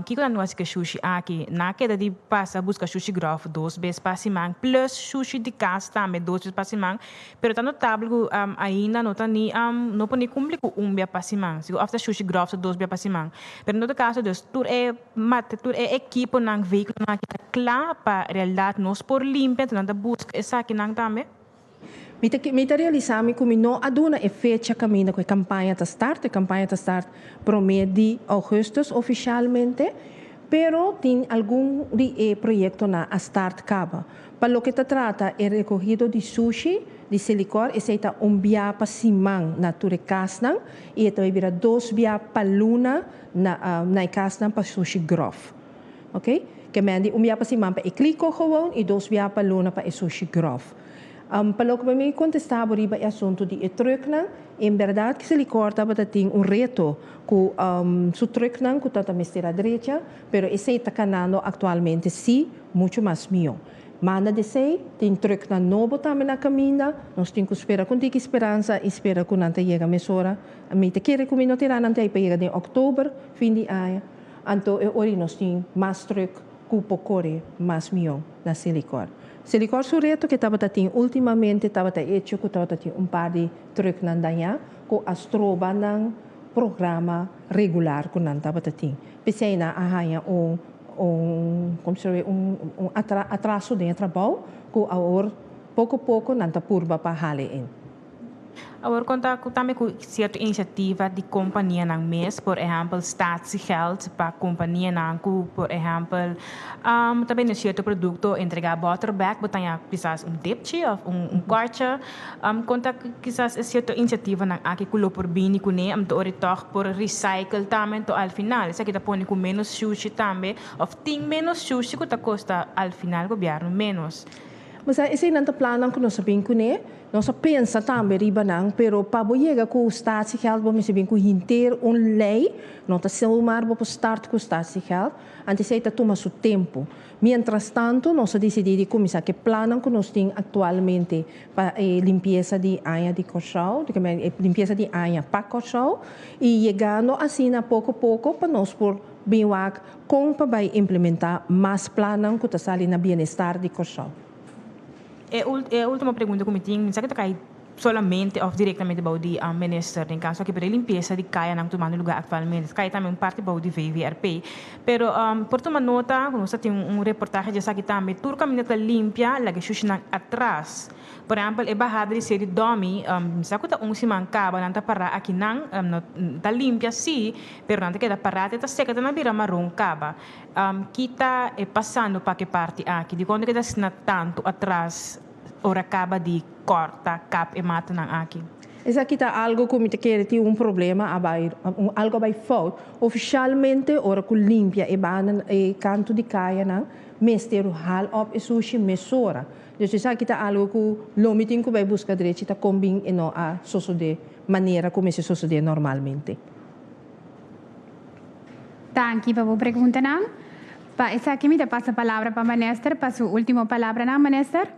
Speaker 13: Kiko nan hasi ku e shushi aki? Nan a keda di pasa buska shushi gròf dos bes pa siman, plus shushi di kas tambe dos bes pa siman. Pero ta notabel ku ainda no ta ni no por ni kumpli ku un bia pa siman. Sigur òf ta shushi gròf ta dos bia pa siman. Pero en todo kaso dus tur e tur e ekiponan, vehikulonan aki ta kla pa realidat nos por limpia, enton nan ta buska esakinan tambe.
Speaker 12: Mi ta mi ta realisá mi ku mi no a duna e fecha kaminda ku e kampaña ta start. E kampaña ta start promé di ougùstùs ofishalmente, pero tin algun di e proyektonan a start kaba. Pa loke ta trata e rekohido di sushi di Selikor, esei ta un bia pa siman na tur e kasnan i e ta bai bira dos bia pa luna na na e kasnan pa sushi gròf. Oké? Ke men di un bia pa siman pa e kliko gewoon i dos bia pa luna pa e sushi gròf. Pa loke pa mi kontestá bo riba e asuntu di e trùknan, en bèrdat Selikor tabata tin un reto ku su trùknan ku tabata mester a drecha, pero esei ta kanando aktualmente sí muchu mas mihó. Banda di esei, tin trùknan nobo tambe na kaminda, nos tin ku spera ku un tiki speransa i spera ku nan ta yega mesora. Mi ta kere ku mi no tira nan ta ei pa yega den òktober, fin di aña, anto e ora ei nos tin mas trùk ku por kore mas mihó na Selikor. Selikor su reto ke tabata tin ultimamente tabata echo ku tabata tin un par di trùknan dañá ku a stroba nan programa regular ku nan tabata tin. P'esei nan a haña un un komo se un un atraso den e trabou ku awor poko poko nan ta purba pa hale in.
Speaker 13: Awor konta ku tambe ku sierto inisiativa di kompanianan mes, por ehèmpel statiegeld pa kompanianan ku por ehèmpel ta bende sierto produkto, entregá bòter bèk, bo ta haña kisas un dipchi òf un kòrtje. Konta ku kisas e sierto inisiativanan aki ku lo por bini kuné, anto ora tòg por recycle tambe, anto al final esaki ta pone ku ménos shushi tambe òf tin ménos shushi ku ta kosta al final gobièrnu ménos.
Speaker 12: Masa eseinan ta plannan ku nos a bin kuné. Nos a pensa tambe riba nan, pero pa bo yega ku statiegeld bo mester bin ku hinter un lei. No ta zomaar bo por start ku statiegeld, anto esei ta tuma su tempu. Mientras tanto nos a disidí di kuminsá ku e plannan ku nos tin aktualmente pa e limpiesa di aña di Kòrsou, e limpiesa di aña pa Kòrsou, i yegando asina poko poko pa nos por bin wak Kon pa bai implementá mas plannan ku ta sali na bienestar di Kòrsou?
Speaker 13: E e último pregunta ku mi tin, mi sa ku ta kai solamente òf direktamente bou di minister den kaso aki, pero e limpiesa di kayanan ku tumando lugá aktualmente ta kai tambe un parti bou di VVRP. Pero por tuma nota ku nos ta tin un reportahe di esaki tambe, tur kaminda ta limpia, laga e shushinan atras. Por ehempel, e bahada di seri Domi, mi sa ku ta un siman kaba nan ta pará akinan, no ta limpia sí, pero nan ta keda pará te ta seka te nan bira maron kaba. Ki ta e pasando pa ke parti aki? Dikon ta keda asina tantu atras ora kaba di kòrta, kap e matanan aki?
Speaker 12: Esaki ta algo ku mi ta kere tin un problema a bai, algo a bai fout. Ofishalmente ora ku limpia e banda, e kantu di kayanan, mester haal op e sushi mesora. Dus esaki ta algo ku lo mi tin ku bai buska drechi ta kon bin e no a sosodé manera ku mester sosodé normalmente.
Speaker 11: Danki pa bo preguntanan. Pa esaki mi ta pasa palabra pa Minister pa su ultimo palabranan. Minister.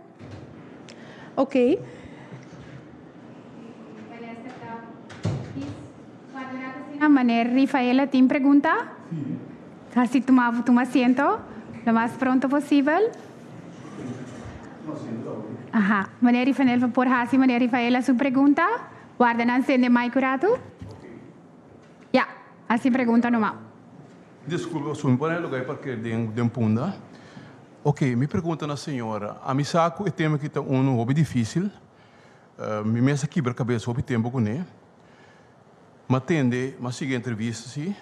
Speaker 12: Ok.
Speaker 11: Minister ta asina. Meneer Rifaela tin pregunta? Hasi tuma tuma asiento lo mas pronto posibel. Aha. Meneer Rifael por hasi Meneer Rifaela su pregunta. Warda nan sende mic un ratu. Ya, hasi pregunta numa.
Speaker 14: Disculpa, su mi pone e lugar parker den den punda. Ok, mi pregunta na señora, ami sa cu e tema aki ta uno hopi dificil, mi mes a kibra cabes hopi tempo cune, m'a tende, m'a sigui entrevista si,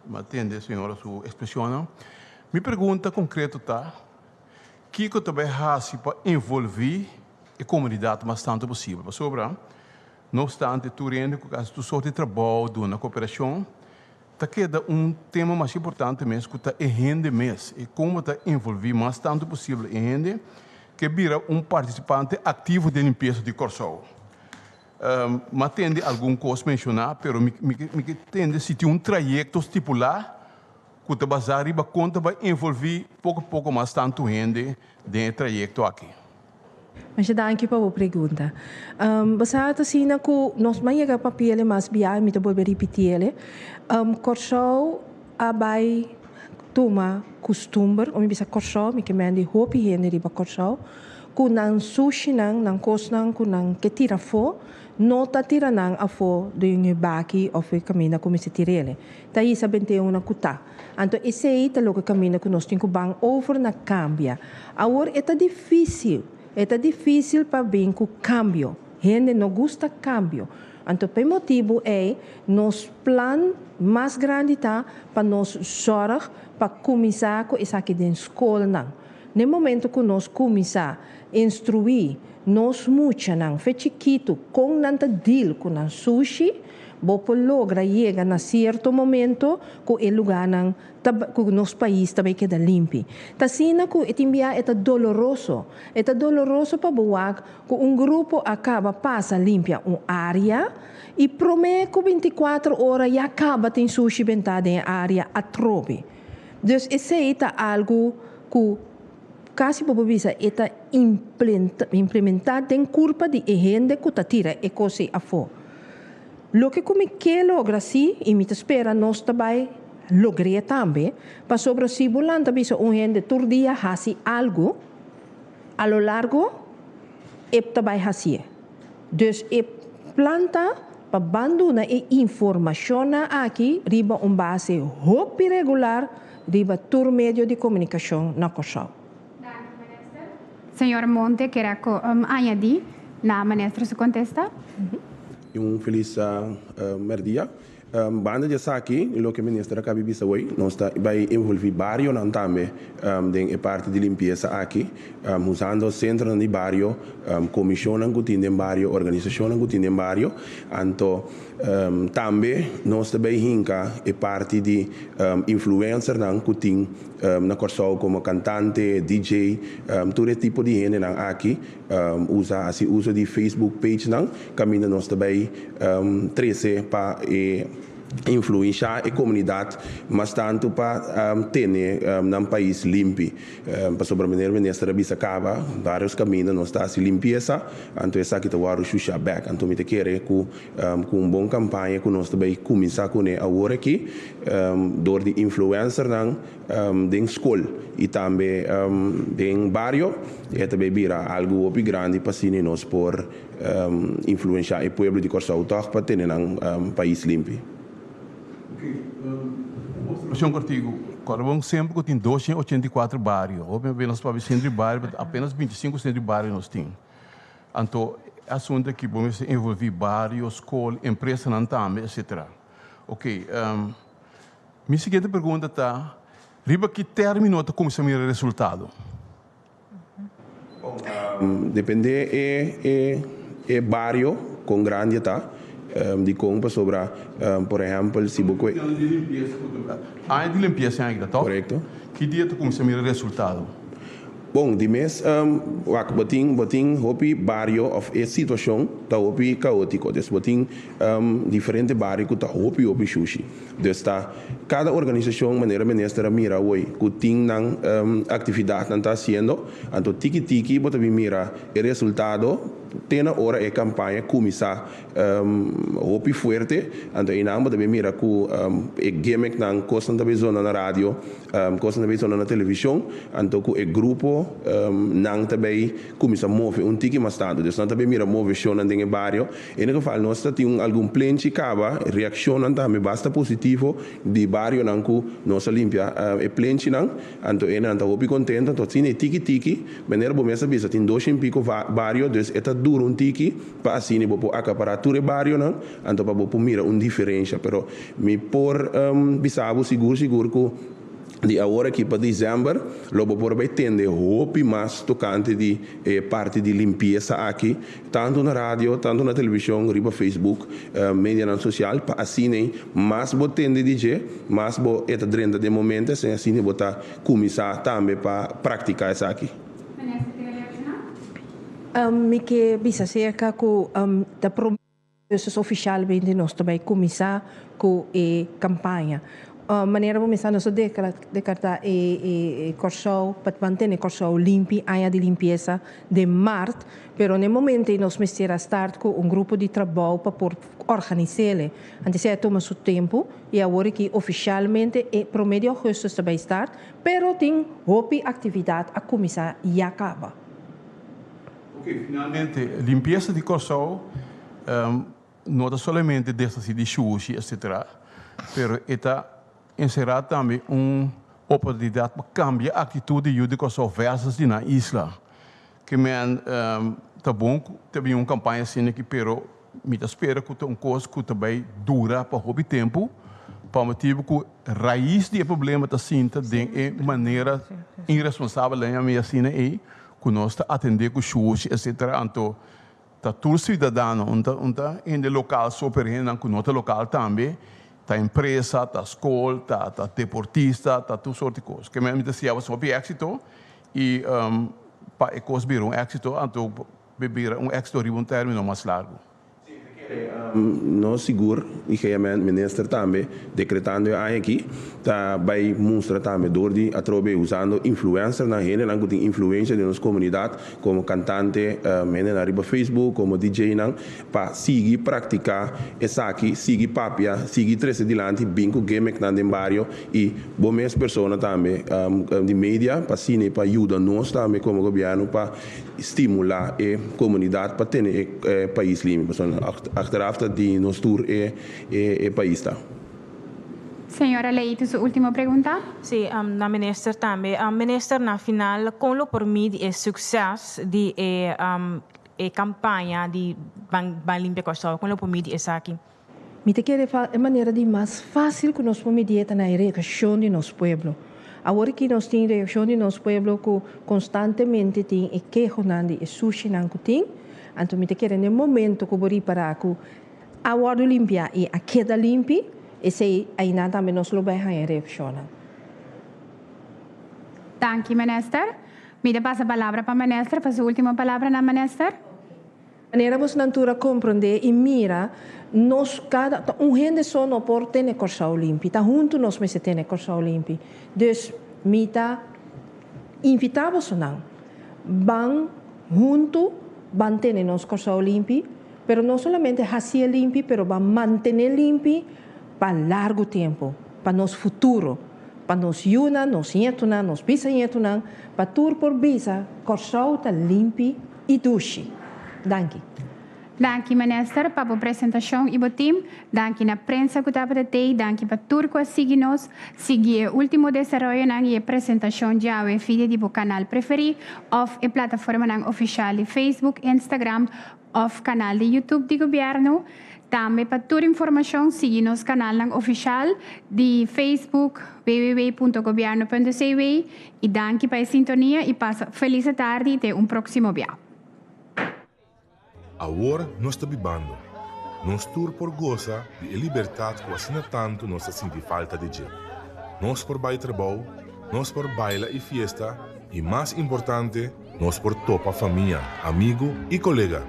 Speaker 14: m'a tende señora su expresionnan. Mi pregunta concreto ta, kico ta bay haci pa envolvi e comunidad mas tanto posibel? Pasobra, no obstante tur hende cu haci tur soort di trabao, duna cooperacion, Ta keda un tema masha importante mes ku ta e hende mes i kon bo ta envolví mas tantu posibel e hende ke bira un partisipante aktivo den limpiesa di Kòrsou. Mi a tende algun kos menshoná pero mi mi ke tende si tin un trayekto stipulá ku ta basá riba kon ta bai envolví poko poko mas tantu hende den e trayekto aki.
Speaker 12: Masha danki pa bo pregunta. Bo sa ta asina ku nos a yega papiele mas bia i mi ta bolbe ripitiele. Kòrsou a bai tuma kustumber, o mi bisa Kòrsou, mi ke mende hopi hende riba Kòrsou, ku nan sushinan, nan kosnan ku nan ke tira afó, no ta tira nan afó den e baki òf e kaminda ku mester tir'ele. Ta hisa bent'e una ku ta. Anto esei ta loke kaminda ku nos tin ku ban over na kambia. Awor e ta difísil, e ta difísil pa bin ku kambio. Hende no gusta kambio. Anto p'e motibu ei nos plan mas grandi ta pa nos zòrg pa kuminsá ku esaki den skolnan. N'e momento ku nos kuminsá instruí nos muchanan fe chikitu kon nan ta dil ku nan sushi, bo por logra yega na sierto momento ku e lugánan ta ku nos pais ta bai keda limpi. Ta asina ku e tin bia e ta doloroso. E ta doloroso pa bo wak ku un grupo a kaba pasa limpia un área i promé ku bintikuater ora ya kaba tin sushi bentá den e área atrobe. Dus esei ta algu ku kasi bo por bisa e ta implementá den kurpa di e hende ku ta tira e kos ei afó. Loke ku mi ke logra sí, i mi ta spera nos ta bai logr'é tambe, pasobra si bo lanta bisa un hende tur dia hasi algu, a lo largo e ta bai hasié. Dus e plan ta pa ban duna e informashonnan aki riba un base hopi regular riba tur medio di komunikashon na Kòrsou.
Speaker 11: Danki minister. Señor Monte kier a añadi na minister su kontesta?
Speaker 15: Y un feliz merdia. Banda di esaki, loke minister a kabi bisa hoy, nos ta bai envolvi barionan tambe den e parti di limpiesa aki, usando centronan di bario, comisionnan cu tin den bario, organisacionnan cu tin den bario. Anto tambe nos ta bai hinca e parti di influencernan cu tin na Kòrsou komo kantante, DJ, tur e tipo di hendenan aki usa hasi uso di Facebook pagenan kaminda nos ta bai trese pa e influenshá e komunidat mas tantu pa tene nan pais limpi. Pasobra meneer minister a bisa kaba varios kaminda nos ta hasi limpiesa anto esaki ta wòrdu shushá bèk. Anto mi ta kere ku Ku un bon kampaña ku nos ta bai kuminsá kuné awor aki dor di influencernan den skol i tambe den bario e ta bai bira algu hopi grandi pa asina nos por influenshá e pueblo di Kòrsou tòg pa tene nan pais limpi.
Speaker 14: Observacion kortiku, Kòrda bon semper ku tin 284 bario. Hopi bes nos papia sentro di bario, pero apenas 25 sentro di bario nos tin. Anto e asuntu aki bo mester envolví bario, skol, empresanan tambe, etcetera. Oké, mi siguiente pregunta ta, riba ki término ta kuminsá mira resultado?
Speaker 15: Dependé e e bario kon grandi e ta. Dikon? Pasobra, por ehèmpel, si bo kue.
Speaker 14: Aña di limpiesa ainda, tòg?
Speaker 15: Korekto.
Speaker 14: Ki dia ta kuminsá mira resultado?
Speaker 15: Bon, di mes, wak, bo tin, bo tin hopi bario òf e situashon ta hopi kaótiko. Dus bo tin diferente bario ku ta hopi, hopi shushi. Dus ta kada organisashon, manera minister a mira awor, ku tin nan aktividatnan ta hasiendo, anto tiki tiki bo ta bin mira e resultado te na ora e kampaña kuminsá Hopi fuerte, anto einan bo ta bin mira ku e gimmicknan, kosnan ta bin zona na radio, kosnan ta bin zona na televishon, anto ku e grupo nan ta bay kuminsa move un tiki mas tantu. Dus nan ta bin mira moveshonnan den e bario. En ieder geval nos ta tin algun plenchi kaba, reakshonnan tambe basta positivo di barionan ku nos a limpia e plenchinan, anto einan ta hopi kontento, anto asina e tiki tiki, manera bo mes a bisa tin dos shen piko bario, dus e ta dura un tiki. Pa asina bo por akapará tur e barionan, anto pa bo por mira un diferensha. Pero mi por bisa bo sigur sigur ku di awor aki pa desèmber lo bo por bai tende hopi mas tokante di e parti di limpiesa aki, tantu na radio, tantu na televishon, riba Facebook, medianan sosial, pa asina mas bo tende di dje, mas bo e ta drenta den bo mente, asina bo ta kuminsá tambe pa praktiká esaki.
Speaker 11: Minister tin reacciona?
Speaker 12: Mi ke bisa cerca cu ta prome augustus oficialmente nos ta bay cuminsa cu e campaña. Manera bo mester nos a declarta e Corsou pa mantene Corsou limpi, aña di limpiesa den maart, pero na e momento ey nos mester a start cu un grupo di trabou pa por organisele. Antes a tuma su tempo y awor aki oficialmente e prome di augustus ta bay start, Pero tin hopi aktividat a kuminsá ya kaba.
Speaker 14: Ok, finalmente, limpiesa di Kòrsou no ta solamente deshasí di shushi etcetera, pero e ta enserá tambe un oportunidat pa kambia aktitut di yu di Kòrsou versus di nan isla. Ke men ta bon ku ta bin un kampaña asina aki, pero mi ta spera ku ta un kos ku ta bai dura pa hopi tempu, pa motibu ku rais di e problema ta sinta den e manera iresponsabel den ami asina ei ku nos ta atendé ku shushi etcetera. Anto ta tur siudadano, un ta un ta hende lokal so, pero hendenan ku no ta lokal tambe, ta empresa, ta skol, ta ta deportista, ta tur sorti kos. Ke men mi ta siña bo hopi éksito I pa e kos bira un éksito, anto bira un éksito riba un término mas largu.
Speaker 15: Nos sigur, i GMN Minister tambe, dekretando e aña aki, ta bai mustra tambe dor di atrobe usando influencernan, hendenan ku tin influensha den nos komunidat, komo kantante, hendenan riba Facebook, komo DJ-nan, pa sigui praktiká esaki, sigui papia, sigui trese dilanti, bin ku gimmicknan den bario i bo mes persona tambe di media pa asina pa yuda nos tambe komo gobièrnu pa stimulá e komunidat pa tene e pais limpi pasobra achteraf ta di nos tur e e pais ta.
Speaker 11: Señora Leito su ultimo pregunta.
Speaker 13: Sí, na minister tambe. Minister, na final kon lo por midi e sukses di e E kampaña di Ban Ban Limpia Kòrsou, kon lo por midi esaki?
Speaker 12: Mi ta kere fa e manera di mas fásil ku nos por midié ta na e reakshon di nos pueblo. Awor aki nos tin reakshon di nos pueblo ku konstantemente tin e kehonan di e sushinan ku tin. Anto mi ta kere na e momento ku bo ripará ku a wòrdu limpiá i a keda limpi, esei ainan tambe nos lo bai haña reakshonnan.
Speaker 11: Danki, Minister. Mi ta pasa palabra pa Minister pa su ultimo palabranan, Minister.
Speaker 12: Manera bosnan tur a komprondé i mira, nos kada, ta un hende so no por tene Kòrsou limpi, ta huntu nos mester tene Kòrsou limpi. Dus mi ta invitá bosonan, ban huntu ban tene nos Kòrsou limpi, pero no solamente hasié limpi, pero ban mantené limpi pa largu tempu, pa nos futuro. Pa nos yunan, nos ñetunan, nos bisañetunan, pa tur por bisa Kòrsou ta limpi i dushi. Danki.
Speaker 11: Danki Minister pa bo presentashon i bo team. Danki na prensa ku tabata tei. Danki pa tur ku a sigui nos. Sigui e ultimo desaroyonan i e presentashon djawe via di bo kanal preferí òf e plataformanan ofishal di Facebook, Instagram òf kanal di YouTube di Gobièrnu. Tambe pa tur informashon sigui nos kanalnan ofishal di Facebook www.gobierno.cw i danki pa e sintonia i pasa felis atardi te un próksimo bia.
Speaker 16: Awor nos ta bibando. nos tur por gosa di e libertat ku asina tantu nos ta sinti falta di dje. Nos por bai trabou, nos por baila i fiesta i mas importante, nos por topa famia, amigu i kolega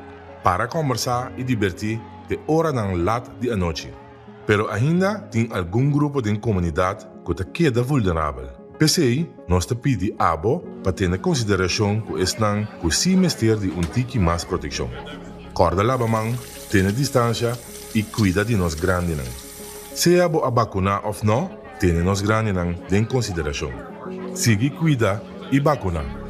Speaker 16: para kòmbersá i dibertí te oranan lat di anochi. Pero ainda tin algun grupo den komunidat ku ta keda vulnerabel. P'esei, nos ta pidi abo pa tene konsiderashon ku esnan ku sí mester di un tiki mas protekshon. Kòrda laba man, tene distansha i kuida di nos grandinan. Sea bo a bakuná òf nò, tene nos grandinan den konsiderashon. Sigui kuida i bakuná.